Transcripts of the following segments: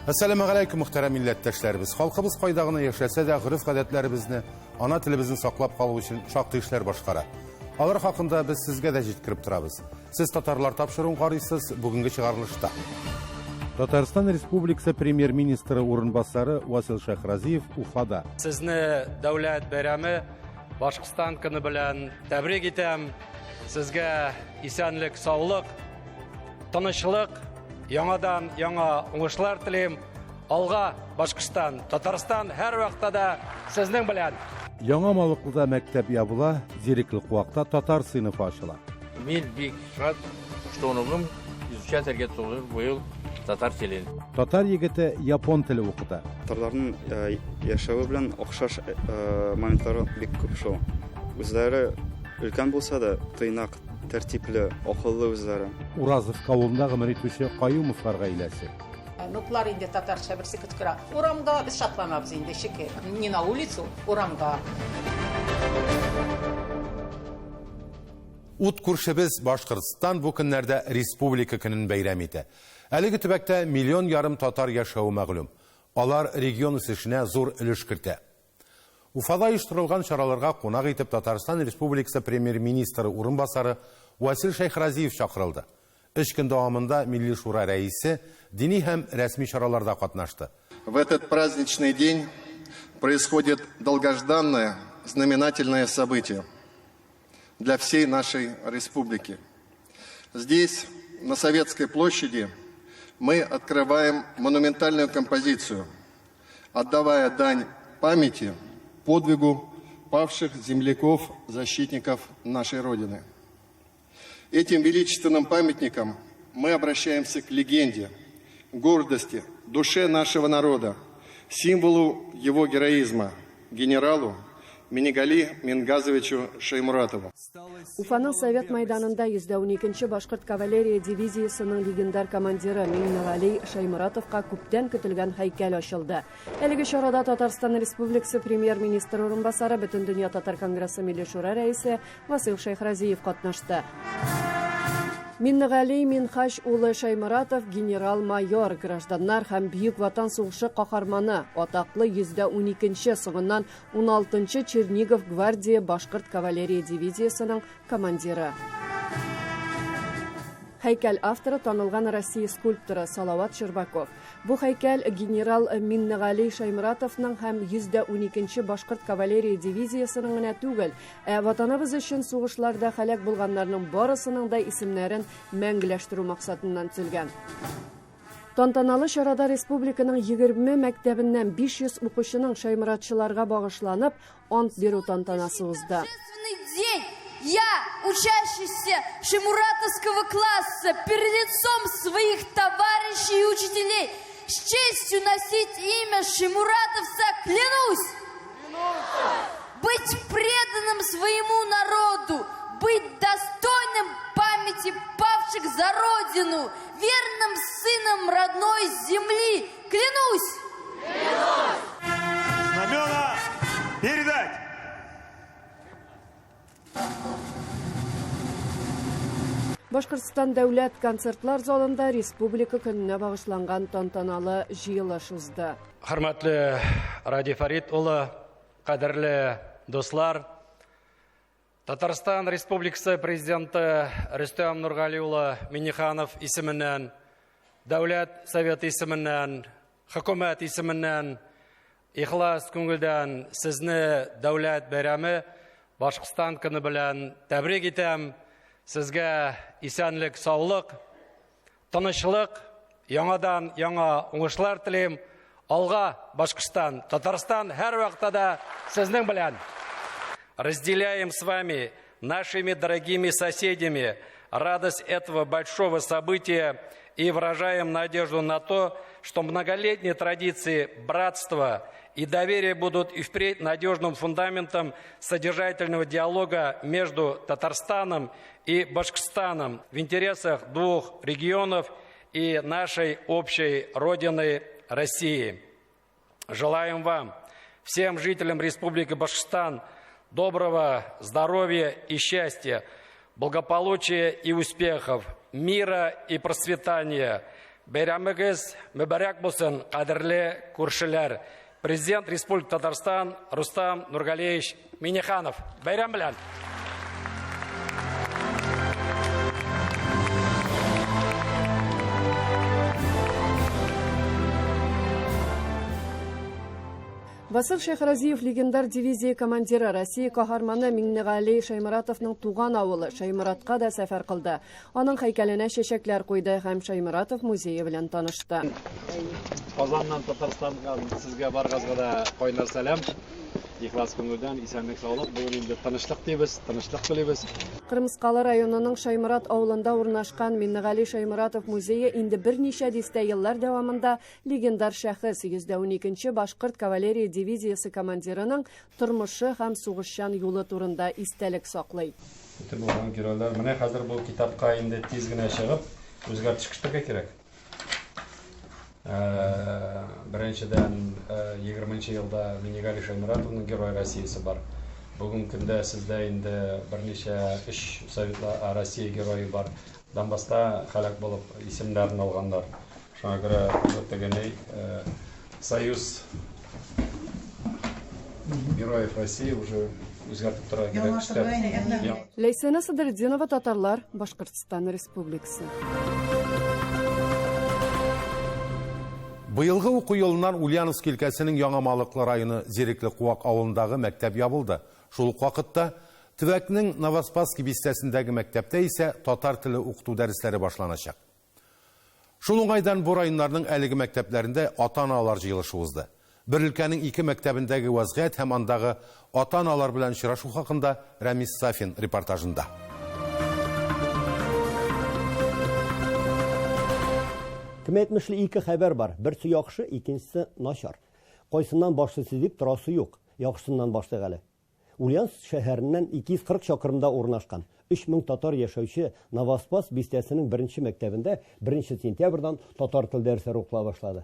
Әссәламегаләйкүм, мөхтәрәм милләттәшләребез. Халкыбыз кайда гына яшәсә дә, гореф-гадәтләребезне, ана телебезне саклап калу өчен шактый эшләр башкара. Алар хакында без сезгә дә җиткереп торабыз. Сез татарлар тапшыруын карыйсыз, бүгенге чыгарылышта. Татарстан Республикасы премьер-министры урынбасары Васил Шәйхразиев Уфада. Сезне дәүләт бәйрәме Башкортстан көне белән тәбрик итәм. Сезгә исәнлек, саулык, тынычлык, яңадан яңа уңышлар телим. Алга, Башкортстан, Татарстан һәр вакытта да сезнең белән. Яңа Малыклыда мәктәп ябыла, Зирекле Куакта татар сыйныфы ачыла. Мин бик шат, что оныгым изучать итергә быел татар телен. Татар егете япон теле укыта. Татарларның э, яшәве белән охшаш э, моментлары бик күп шул. Үзләре өлкән булса да, тыйнак, тәртипле, акыллы үзләре. Уразовка авылында гомер итүче Каюмовлар гаиләсе. Внуклар инде татарча берсе кычкыра. Урамга без шатланабыз инде, шөкер. Не на улицу, урамга. Ут күршебез Башкортстан бу көннәрдә Республика көнен бәйрәм итә. Әлеге төбәктә миллион ярым татар яшәве мәгълүм. Алар регион үсешенә зур өлеш кертә. Уфада оештырылган чараларга кунак итеп Татарстан Республикасы Премьер-министры урынбасары Васил Шәйхразиев чакырылды. Өч көн дәвамында Милли Шура рәисе дини һәм рәсми чараларда катнашты. В этот праздничный день происходит долгожданное, знаменательное событие для всей нашей республики. Здесь, на Советской площади, мы открываем монументальную композицию, отдавая дань памяти подвигу павших земляков, защитников нашей Родины. Этим величественным памятником мы обращаемся к легенде, гордости, душе нашего народа, символу его героизма, генералу Минигали Мингазовичу Шаймуратову. Уфаның Совет майданында 112 нче башкорт кавалерия дивизиясенең легендар командиры Миңнегали Шайморатовка күптән көтелгән һәйкәл ачылды. Әлеге чарада Татарстан Республикасы Премьер-министры урынбасары, Бөтендөнья татар конгрессы Милли Шура рәисе Васил Шәйхразиев катнашты. Миннегали Минхаҗ улы Шайморатов генерал-майор, гражданнар һәм Бөек Ватан сугышы каһарманы, атаклы 112 нче, соңыннан 16-нчы Чернигов гвардия башкорт кавалерия дивизиясенең командиры. Һәйкәл авторы танылган Россия скульпторы Салават Щербаков. Бу һәйкәл генерал Миннегали Шайморатовның һәм 112 нче башкорт кавалерия дивизиясенең генә түгел, ә Ватаныбыз өчен сугышларда һәлак булганнарның барысының да исемнәрен мәңгеләштерү максатыннан төзелгән. Тантаналы чарада республиканың 20 мәктәбеннән 500 укучының шайморатчыларга багышланып, ант бирү тантанасы узды. День я, учащийся Шаймуратовского класса, перед лицом своих товарищей и учителей, с честью носить имя Шаймуратовца, клянусь! Быть преданным своему народу, быть достойным памяти павших за Родину, верным сыном родной земли. Клянусь! Клянусь! Знамена передать! Башкортстан дәүләт концертлар залында Республика көненә багышланган тантаналы җыелыш узды. Хөрмәтле Радий Фәрит улы, кадерле дуслар, Татарстан Республикасы Президенты Рөстәм Нургали улы Минниханов исеменнән, Дәүләт Советы исеменнән, хөкүмәт исеменнән ихлас күңелдән сезне дәүләт бәйрәме Башкортстан көне белән тәбрик итәм. Сезгә исәнлек, саулык, тынычлык, яңадан яңа уңышлар телим. Алга, Башкортстан, Татарстан һәр вакытта да сезнең белән. Разделяем с вами, нашими дорогими соседями, радость этого большого события и выражаем надежду на то, что многолетние традиции братства и доверия будут и впредь надежным фундаментом содержательного диалога между Татарстаном и Башкортостаном в интересах двух регионов и нашей общей Родины России. Желаем вам, всем жителям Республики Башкортостан, доброго здоровья и счастья, благополучия и успехов, мира и процветания, Бәйрәмегез мөбарәк булсын, кадерле күршеләр. Президент Республики Татарстан Рустам Нургалиевич Минниханов. Бәйрәм белән! Васил Шәйхразиев легендар дивизия командиры, Россия каһарманы Миңнегали Шәйморатовның туган авылы Шәйморатка да сәфәр кылды. Аның һәйкәленә чәчәкләр куйды һәм Шәйморатов музее белән танышты. Казаннан Татарстанга сезгә барыгызга да кайнар сәлам. Ихлас күңелдән исәнлек саулык. Бүген инде тынычлык дибез, тынычлык телибез. Кырмыскалы районының Шәйморат авылында урнашкан Миннегали Шәйморатов музее инде берничә дистә еллар дәвамында легендар шәхес, 112 нче башкорт кавалерия дивизиясе командирының тормышы һәм сугышчан юлы турында истәлек саклый. Бөтен булган геройлар. Менә хәзер бу китапка инде тиз генә чыгып, үзгәртеш кертергә кирәк. Беренчедән, 20 елда Минигали Шәйморатовның Герой Россиясе бар. Бүгенге көндә сездә инде берничә өч Советлар Россия герое бар. Донбасста һәлак булып исемнәрен алганнар. Шуңа күрә бу тегеней Союз Героев России уже үзгәртеп тора кирәк. Ләйсәнә Садретдинова, Татарлар, Башкортстан Республикасы. Быелгы уку елыннан Ульяновск өлкәсенең Яңа Малыклы районы Зирекле Куак авылындагы мәктәп ябылды. Шул ук вакытта төбәкнең Новоспасский бистәсендәге мәктәптә исә татар теле укыту дәресләре башланачак. Шул уңайдан бу районнарның әлеге мәктәпләрендә ата-аналар җыелышы узды. Бер өлкәнең ике мәктәбендәге вәзгыять һәм андагы ата-аналар белән очрашу хакында Рәмис Сафин репортажында. Кем әйтмешли, ике хәбәр бар. Берсе яхшы, икенчесе начар. Кайсыннан башлыйсы дип торасы юк. Яхшысыннан башлыйк әле. Ульяновск шәһәреннән 240 чакрымда урнашкан 3000 татар яшәүче Новоспас бистәсенең беренче мәктәбендә беренче сентябрьдан татар тел дәресләре укыла башлады.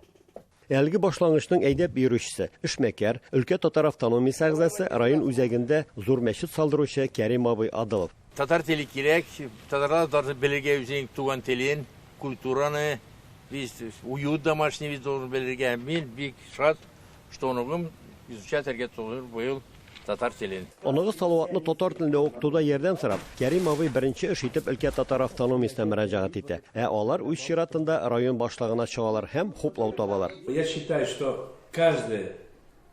Әлеге башлангычның әйдәп йөрүчесе, эшмәкәр, өлкә татар автономиясе әгъзасы, район үзәгендә зур мәчет салдыручы Кәрим абый Адылов. Татар теле кирәк, татарлар должны белергә үзенең туган телен, культураны, весь уют домашний весь должен белергә. Мин бик шат, что оныгым изучать итәргә быел татар телен. Оныгы Салаватны татар телендә укытуда ярдәм сорап, Кәрим абый беренче эш итеп өлкә татар автономиясенә мөрәҗәгать итә. Ә алар үз чиратында район башлыгына чыгалар һәм хуплау табалар. Я считаю, что каждая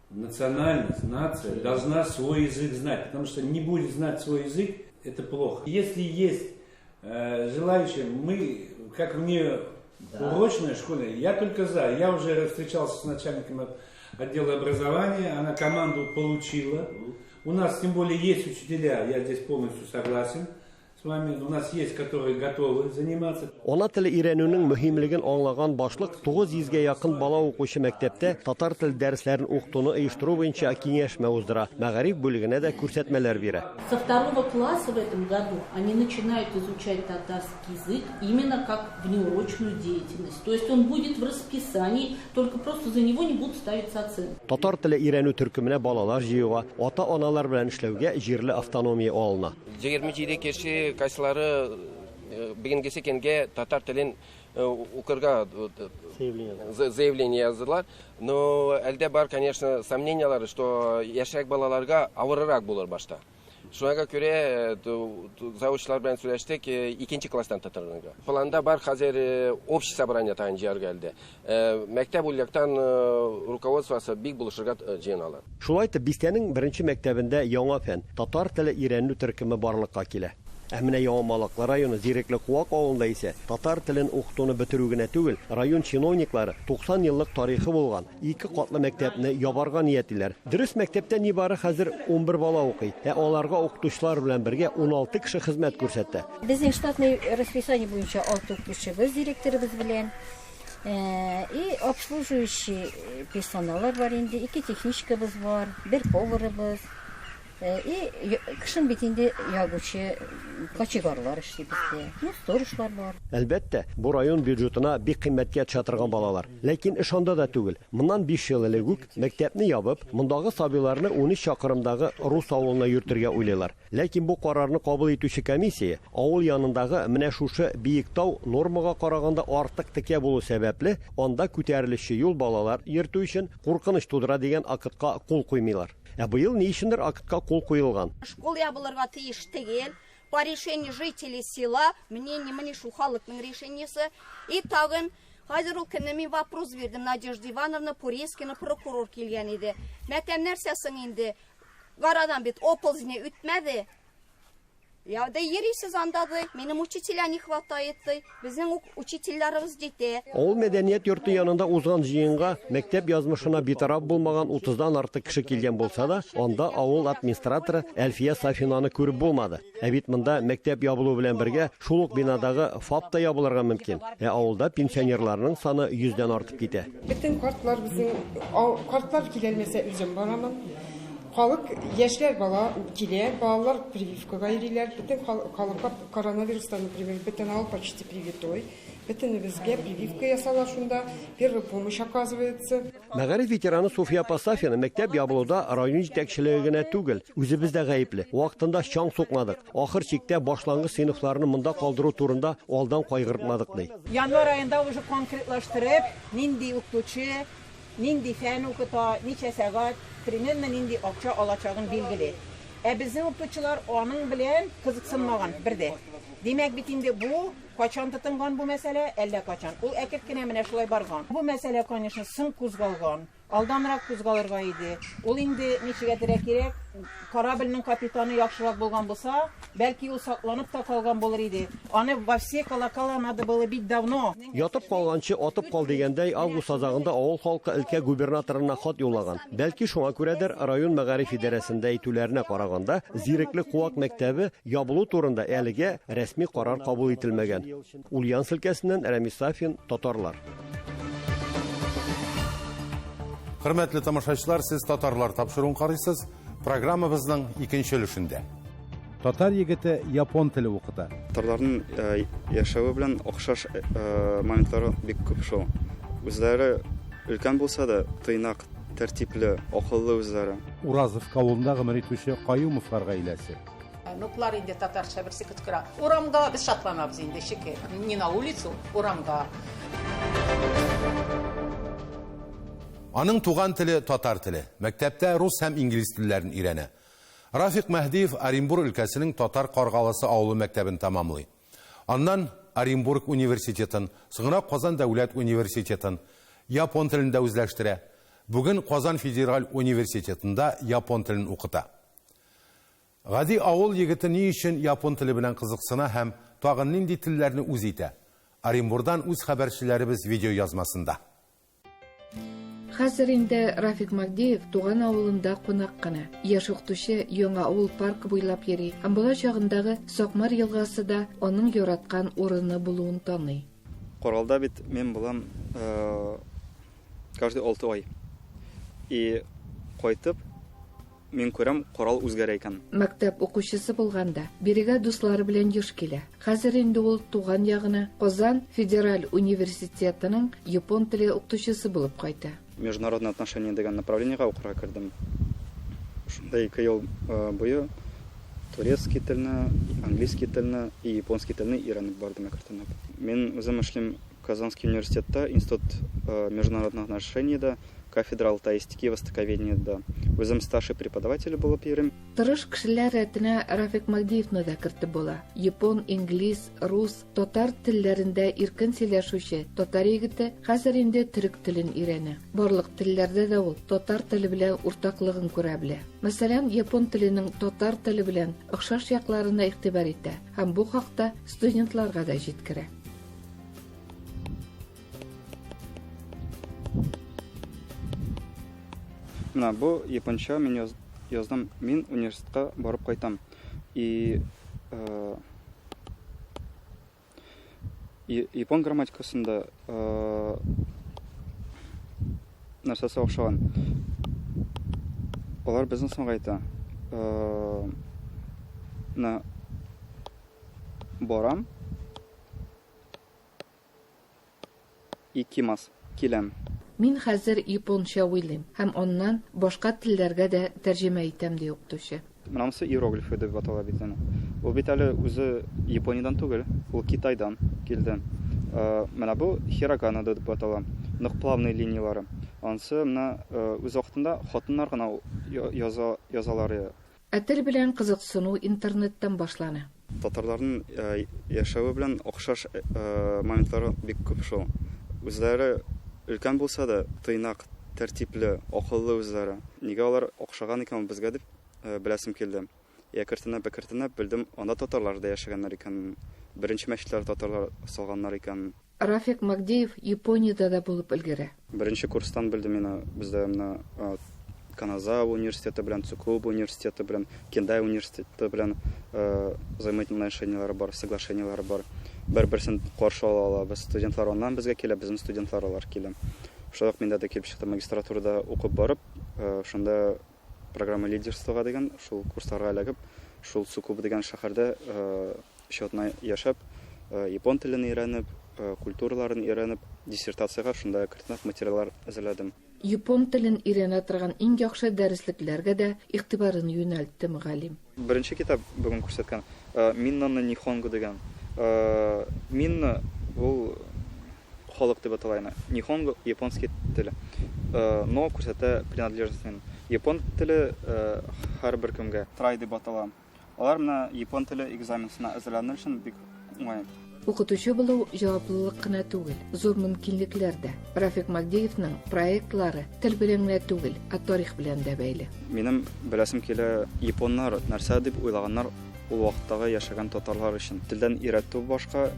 национальность, нация должна свой язык знать, потому что не будет знать свой язык, это плохо. Если есть желающие, мы, как мне урочная школа, я только за. Я уже встречался с начальником отдела образования, она команду получила. У нас, тем более, есть учителя, я здесь полностью согласен с вами, у нас есть, которые готовы заниматься. Ана теле өйрәнүнең мөһимлеген аңлаган башлык 900 гә якын бала укучы мәктәптә татар теле дәресләрен укытуны оештыру буенча киңәшмә уздыра. Мәгариф бүлегенә дә күрсәтмәләр бирә. Со второго класса в этом году они начинают изучать татарский язык именно как внеурочную деятельность. То есть он будет в расписании, только просто за него не будут ставиться оценки. Татар теле өйрәнү төркеменә балалар җыюга, ата-аналар белән эшләүгә җирле автономия алына. 27 кеше кайсылары бүгенгесе көнгә татар телен укырга заявление яздылар. Но әлдә бар, конечно, сомнениялар, что яшьрәк балаларга авыррак булыр башта. Шуңа күрә завучлар белән сөйләштек, икенче класстан татарларга. Планда бар хәзер общий собрание тагын җыярга әлдә. Мәктәп ул яктан руководствосы бик булышырга җыеналар. Шулай итеп, бистәнең беренче мәктәбендә яңа фән, татар теле өйрәнү төркеме барлыкка килә. Ә менә Яңа Малаклы районы Зирекле Куак авылында исә татар телен укытуны бетерү генә түгел, район чиновниклары 90 еллык тарихы булган ике катлы мәктәпне ябарга ниятлиләр. Дөрес, мәктәптә нибары хәзер 11 бала укый, ә аларга укытучылар белән бергә 16 кеше хезмәт күрсәтә. Безнең штатный расписание буенча 6 укытучыбыз директорыбыз белән. И обслуживающий персоналлар бар инде, ике техничкабыз бар, бер поварыбыз. И кышын бит инде ягучы кочегарлар эшли бездә. Ну, сторожлар бар. Әлбәттә, бу район бюджетына бик кыйммәткә төшә торган балалар. Ләкин эш анда да түгел. Моннан 5 ел элек үк мәктәпне ябып, мондагы сабыйларны 13 чакрымдагы рус авылына йөртергә уйлыйлар. Ләкин бу карарны кабул итүче комиссия авыл янындагы менә шушы биек тау нормага караганда артык текә булу сәбәпле, анда күтәрелешче юл балалар йөртү өчен куркыныч тудыра дигән актка кул куймыйлар. Ә быел ни өчендер актка кул куелган. Школ ябылырга тиеш түгел. По решению жителей села, мнение менә шул халыкның решениесе. И тагын хәзер ул көнне мин вопрос бирдем Надежда Ивановна Пуринскина прокурор килгән иде. Мәтәм нәрсә соң инде? Гарадан бит оползни үтмәде. Я да йөрисез анда ди, минем учителя не хватает ди. Безнең ук учительләребез җитә. Авыл мәдәният йорты янында узган җыенга мәктәп язмышына битараф булмаган 30-дан артык кеше килгән булса да, анда авыл администраторы Әлфия Сафинаны күреп булмады. Ә бит монда мәктәп ябылу белән бергә шул ук бинадагы ФАП та ябылырга мөмкин. Ә авылда пенсионерларның саны 100-дән артып китә. Бөтен картлар безнең, картлар киләлмәсә үзем барамын. Халык, яшьләр бала килә, балалар прививкага йөриләр. Бөтен халыкка коронавирустан, например, бөтен авыл почти привитой. Бөтенебезгә прививка ясала шунда, первая помощь оказывается. Мәгариф ветераны София апа Сафина мәктәп ябылуда район җитәкчелеге генә түгел, үзебез дә гаепле. Вакытында чаң сукмадык. Ахыр чиктә башлангыч сыйныфларны монда калдыру турында алдан кайгыртмадык ди. Январь аенда уже конкретлаштырып, нинди укытучы, нинди фән укыта, ничә сәгать, примерно нинди акча алачагын билгели. Ә безнең укытучылар аның белән кызыксынмаган бердә. Димәк бит инде бу качан тотынган бу мәсьәлә, әллә качан. Ул әкрен генә менә шулай барган. Бу мәсьәлә, конечно, соң кузгалган. Алданрак кузгалырга иде. Ул инде ничек әйтергә кирәк, корабльнең капитаны яхшырак булган булса, бәлки ул сакланып та калган булыр иде. Аны во все колокола надо было бить давно. Ятып калганчы атып кал дигәндәй, август азагында авыл халкы өлкә губернаторына хат юллаган. Бәлки шуңа күрәдер, район мәгариф идарәсендә әйтүләренә караганда, Зирекле Куак мәктәбе ябылу турында әлегә рәсми карар кабул ителмәгән. Ульяновск өлкәсеннән Рәмис Сафин, Татарлар. Хөрмәтле тамашачылар, сез Татарлар тапшыруын карыйсыз. Программабызның икенче өлешендә. Татар егете япон теле укыта. Татарларның яшәве белән охшаш моментлары бик күп шул. Үзләре өлкән булса да, тыйнак, тәртипле, акыллы үзләре. Уразовка авылында гомер итүче Каюмовлар гаиләсе. Внуклар инде татарча берсе кычкыра. Урамга без шатланабыз инде, шөкер. Не на улицу, урамга. Аның туган теле татар теле. Мәктәптә рус һәм инглиз телләрен өйрәнә. Рафик Мәһдиев Оренбург өлкәсенең Татар Каргалысы авылы мәктәбен тәмамлый. Аннан Оренбург университетын, соңрак Казан дәүләт университетын япон телендә үзләштерә. Бүген Казан федераль университетында япон телен укыта. Гади авыл егете ни өчен япон теле белән кызыксына һәм тагын нинди телләрне үз итә? Оренбурдан үз хәбәрчеләребез видео язмасында. Хәзер инде Рафик Магдеев туган авылында кунак кына. Яшь укытучы яңа авыл паркы буйлап йөри һәм бала чагындагы Сакмар елгасы да аның яраткан урыны булуын таный. Коралда бит мин булам каждый 6 ай. И кайтып мин күрәм, корал үзгәрә икән. Мәктәп укучысы булганда бирегә дуслары белән еш килә. Хәзер инде ул туган ягына Казан федераль университетының япон теле укытучысы булып кайта. Международные отношения дигән направлениегә укырга кердем. Шунда 2 ел буе турецкий телне, английский телне и японский телне өйрәнеп бардым әкренләп. Мин үзем эшлим Казанский университетта, институт международных отношений-да, кафедра алтаистики и востоковедения-да. Үзем старший преподаватель булып йөрим. Тырыш кешеләр рәтенә Рафик Магдиевны да кертеп була. Япон, инглиз, рус, татар телләрендә иркен сөйләшүче татар егете хәзер инде төрек телен өйрәнә. Барлык телләрдә дә ул татар теле белән уртаклыгын күрә белә. Мәсәлән, япон теленең татар теле белән охшаш якларына игътибар итә һәм бу хакта студентларга да җиткерә. Менә бу японча мин яздым, мин университетка барып кайтам. И япон грамматикасында нәрсәсе охшаган. Алар безне соңайта. Менә барам. Икимас, киләм. Мин хәзер японча уйлыйм һәм аннан башка телләргә дә тәрҗемә итәм, ди укытучы. Менә монысы иероглифы дип атала бит әнә. Ул бит әле үзе Япониядән түгел, ул Китайдан килде. Менә бу хирогана дип атала. Нык плавный линияләре. Анысы менә үз вакытында хатыннар гына яза язалар. Ә тел белән кызыксыну интернеттан башлана. Татарларның яшәве белән охшаш моментлары бик күп шул. Үзләре өлкән булса да, тыйнак, тәртипле, акыллы үзләре. Нигә алар охшаган икән ул безгә дип беләсем килде. Әкертенләп-әкертенләп белдем, анда татарлар да яшәгәннәр икән. Беренче мәчетләр татарлар салганнар икән. Рафик Магдеев Япониядә дә булып өлгерә. Беренче курстан белдем мин, бездә менә Каназава университеты белән, Цукуба университеты белән, Кендай университеты белән взаимоотношениеләре бар, соглашениеләре бар. Бер-берсен каршы ала алабыз. Студентлар аннан безгә килә, безнең студентлар алар килә. Шулай ук миндә дә килеп чыкты магистратурада укып барып, шунда программа лидерствога дигән шул курсларга эләгеп, шул Цукуба дигән шәһәрдә өч атна яшәп, япон телен өйрәнеп, культураларын өйрәнеп, диссертациягә шунда кертеп материаллар әзерләдем. Япон телен өйрәнә торган иң яхшы дәреслекләргә дә игътибарын юнәлтте мөгаллим. Беренче китап бүген күрсәткән Минна но Нихонго дигән. Минна ул халык дип атала инде. Нихонго японский теле. Но күрсәтә принадлежностен. Япон теле һәрбер кемгә. Трай дип атала. Алар менә япон теле экзаменсына әзерләнер өчен бик уңай. Укытучы булу җаваплылык кына түгел, зур мөмкинлекләр дә. Рафик Магдеевның проектлары тел белән генә түгел, ә тарих белән дә бәйле. Минем беләсем килә, японнар нәрсә дип уйлаганнар ул вакыттагы яшәгән татарлар өчен. Телдән өйрәтү башка,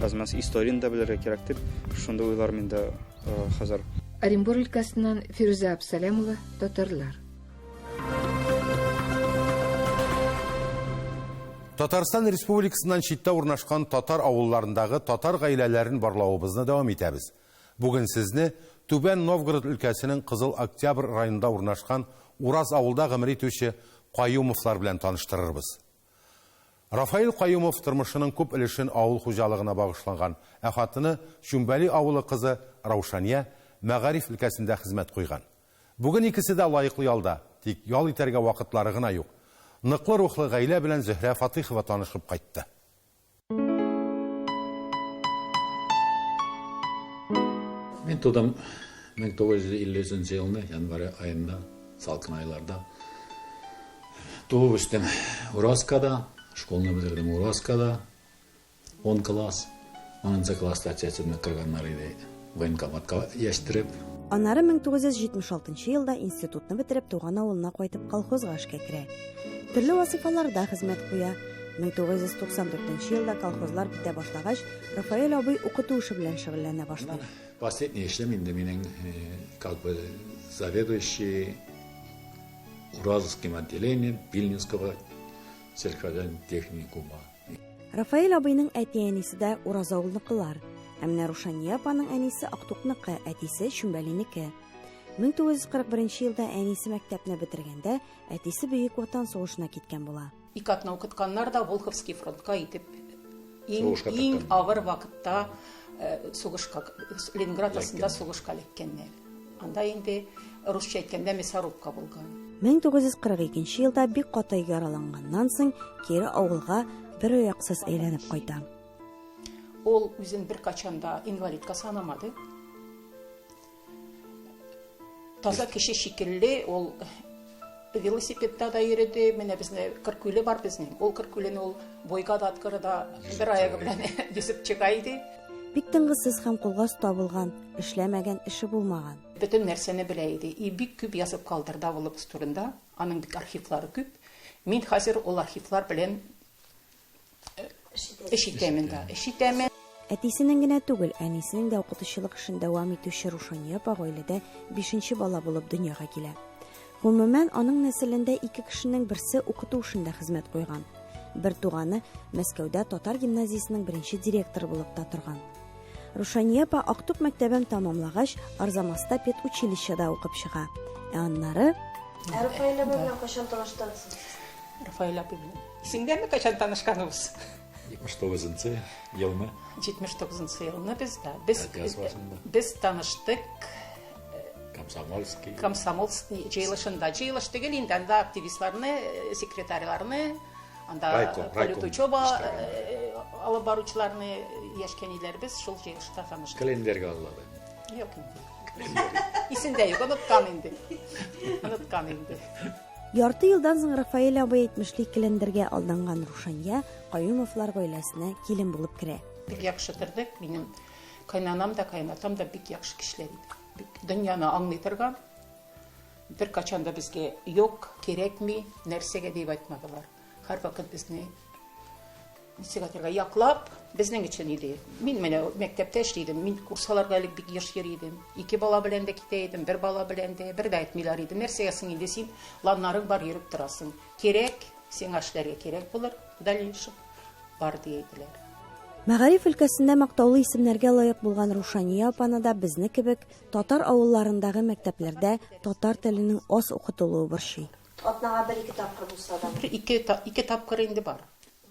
әз-мәз историяне дә белергә кирәк дип, шундый уйлар миндә хәзер. Оренбур өлкәсеннән Фирүзә Абсалямова, Татарлар. Татарстан Республикасыннан читтә урнашкан татар авылларындагы татар гаиләләрен барлавыбызны дәвам итәбез. Бүген сезне Түбән Новгород өлкәсенең Кызыл Октябрь районында урнашкан Ураз авылда гомер итүче Каюмовлар белән таныштырырбыз. Рафаил Каюмов тормышының күп өлешен авыл хуҗалыгына багышланган, ә хатыны Чүмбәли авылы кызы Раушания мәгариф өлкәсендә хезмәт куйган. Бүген икесе дә лаеклы ялда, тик ял итәргә вакытлары гына юк. Ныклы рухлы гаилә белән Зөһрә Фатыйхова танышып кайтты. Мин тудым 1953 елны, январь аенда, салкын айларда. Туып үстем Уразкада, школны бетердем Уразкада. Ун класс, унынчы класста чәчемне кырганнар иде, военкоматка яшьтереп. Аннары 1976 елда институтны бетереп туган авылына кайтып колхозга эшкә керә. Төрле вазыйфаларда хезмәт куя. 1994 елда колхозлар бетә башлагач, Рафаэль абый укыту эше белән шөгыльләнә башлый. Последний эшлем инде минем, как бы заведующий Уразовским отделением Пильнинского сельхозхозяйственного техникума. Рафаэль абыйның әти-әнисе дә Уразавылныкылар. Ә менә Рушания апаның әнисе Актукныкы, әтисе Чүмбәлинеке. 1941 елда әнисе мәктәпне бетергәндә, әтисе Бөек Ватан сугышына киткән була. Ике атна укытканнар да Волховский фронтка итеп иң, иң авыр вакытта э, сугышка Ленинград астында сугышка эләккәннәр. Анда инде русча әйткәндә мясорубка булган. 1942 елда бик каты яраланганнан соң кире авылга бер аяксыз әйләнеп кайта. Ул үзен беркайчан да инвалидка санамады. Таза кеше шикелле ул велосипедта да йөрде. Менә безне Кыркүле бар безнең. Ул Кыркүлене ул бойга да аткыры да бер аягы белән йөзеп чыга иде. Бик тынгысыз һәм кулга оста булган, эшләмәгән эше булмаган. Бөтен нәрсәне белә иде. И бик күп язып калдырды авылыбыз турында. Аның бик архивлары күп. Мин хәзер ул архивлар белән эш итәмен да, эш итәмен. Әтисенең генә түгел, әнисенең дә укытучылык эшен дәвам итүче Рушания апа гаиләдә бишенче бала булып дөньяга килә. Гомумән, аның нәселендә ике кешенең берсе укыту эшендә хезмәт куйган. Бер туганы Мәскәүдә татар гимназиясенең беренче директоры булып та торган. Рушания апа Актук мәктәбен тәмамлагач, Арзамаста педучилищеда укып чыга. Ә аннары... Ә Рафаэль абый белән кайчан таныштыгыз сез? Рафаэль абый белән. Исеңдәме, кайчан танышканыбыз? 79 нчы елны. 79 нчы елны без да. Без, без таныштык Комсомольский. Комсомольский җыелышында. Җыелыш түгел инде, анда активистларны, секретарьларны, анда Райком, райком политучеба алып баручыларны яшькән иделәр. Без шул җыелышта таныштык. Календарьга аллады. Юк инде. Исендә юк, оныткан инде. Оныткан инде. Ярты елдан соң Рафаэль абый әйтмешли келендергә алданган Рушания Каюмовлар гаиләсенә килен булып керә. Бик яхшы тордык. Минем кайнанам да, кайнатам да бик яхшы кешеләр иде. Бик дөньяны аңлый торган. Беркайчан да безгә юк, кирәкми, нәрсәгә дип әйтмәделәр. Һәрвакыт безне ничек әйтергә, яклап, безнең өчен иде. Мин менә мәктәптә эшли идем. Мин курсаларга элек бик еш йөри идем. Ике бала белән дә китә идем, бер бала белән дә. Бер дә әйтмиләр иде. Нәрсәгә соң инде син планнарың бар, йөреп торасың. Кирәк, сиңа эшләргә кирәк булыр в дальнейшем. Бар дия иделәр. Мәгариф өлкәсендә мактаулы исемнәргә лаек булган Рушания апаны да безне кебек татар авылларындагы мәктәпләрдә татар теленең аз укытылуы борчый. Атнага бер-ике тапкыр булса да. Бер-ике ике тапкыр инде бар.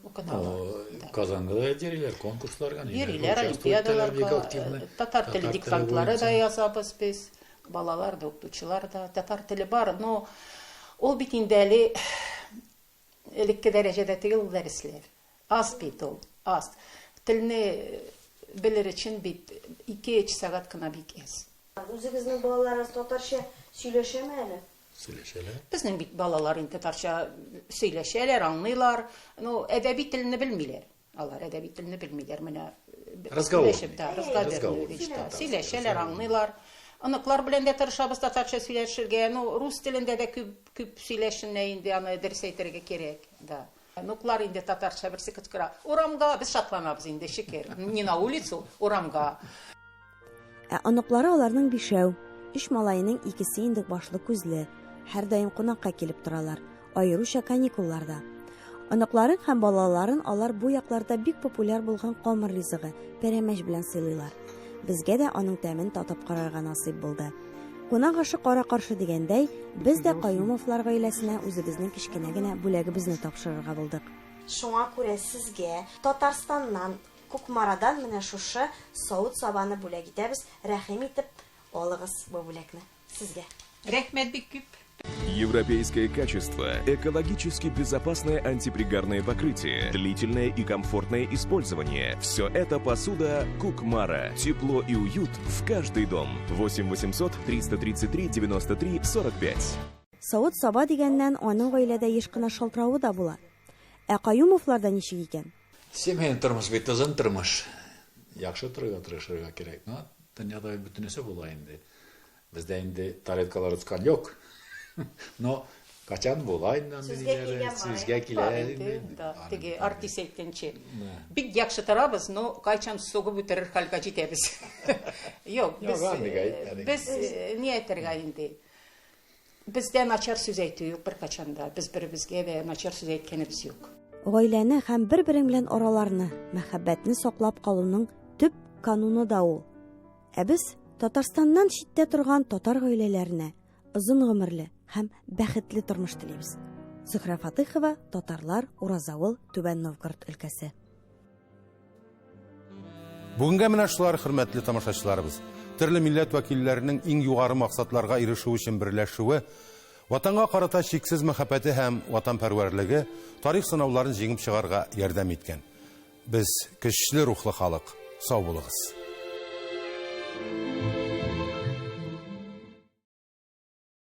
Укыталар. Казанда да йөриләр, конкурсларга. Йөриләр, олимпиадаларга. Татар теле диктантлары да язабыз без. Балалар да, укытучылар да. Татар теле бар, но ул бит инде әле элекке дәрәҗәдә түгел ул дәресләр. Аз бит ул, аз. Телне белер өчен бит 2-3 сәгать кына бик әз. Үзегезнең балаларыгыз татарча сөйләшәме әле? Сөйләшәләр. Безнең бит балалар инде татарча сөйләшәләр, аңлыйлар. Ну, әдәби телне белмиләр. Алар әдәби телне белмиләр. Менә Разговорный. Да, разговорный речь, да. Сөйләшәләр, аңлыйлар. Оныклар белән дә тырышабыз татарча сөйләшергә. Ну, рус телендә дә күп күп сөйләшенә инде, аны дөрес әйтергә кирәк, да. Внуклар инде татарча берсе кычкыра. Урамга без шатланабыз инде, шөкер. Не на улицу, урамга. Ә оныклары аларның бишәү. Өч малаеның икесе инде башлы-күзле. Һәрдаим кунакка килеп торалар, аеруча каникулларда. Оныкларын һәм балаларын алар бу якларда бик популяр булган камыр ризыгы, пәрәмәч белән сыйлыйлар. Безгә дә аның тәмен татып карарга насыйп булды. Кунак ашы кара-каршы дигәндәй, без дә Каюмовлар гаиләсенә үзебезнең кечкенә генә бүләгебезне тапшырырга булдык. Шуңа күрә сезгә Татарстаннан, Кукмарадан менә шушы савыт-сабаны бүләк итәбез, рәхим итеп алыгыз бу бүләкне. Сезгә. Рәхмәт бик күп. Европейское качество, экологически безопасное антипригарное покрытие, длительное и комфортное использование. Все это посуда Кукмара. Тепло и уют в каждый дом. 8 800 333 93 45. Савыт-саба дигәннән, аның гаиләдә еш кына шалтыравы да була. Ә Каюмовларда ничек икән? Семейный тормыш бит озын тормыш. Яхшы торырга тырышырга кирәк. Но дөньяда бөтенесе була инде. Бездә инде тарелкалар откан юк. Но качан була инде андый Сүзгә ниләре, килгән бар. сүзгә килә Бар инде, инде. да. Теге артист әйткәнчә. Бик яхшы торабыз, но кайчан сугып үтерер хәлгә җитәбез. Юк, без Юк, андый әйтмәдек. без ни әйтергә инде? Бездә начар сүз әйтү юк беркайчан да. Без беребезгә дә начар сүз әйткәнебез юк. Гаиләне һәм бер-берең белән араларны, мәхәббәтне саклап калуның төп кануны да ул. Ә без Татарстаннан читтә торган татар гаиләләренә озын гомерле һәм бәхетле тормыш телибез. Зөһрә Фатыйхова, Татарлар, Уразавыл, Түбән Новгород өлкәсе. Бүгенгә менә шулар, хөрмәтле тамашачыларыбыз. Төрле милләт вәкилләренең иң югары максатларга ирешү өчен берләшүе, Ватанга карата чиксез мәхәббәте һәм ватанпәрвәрлеге тарих сынауларын җиңеп чыгарга ярдәм иткән. Без көчле рухлы халык. Сау булыгыз.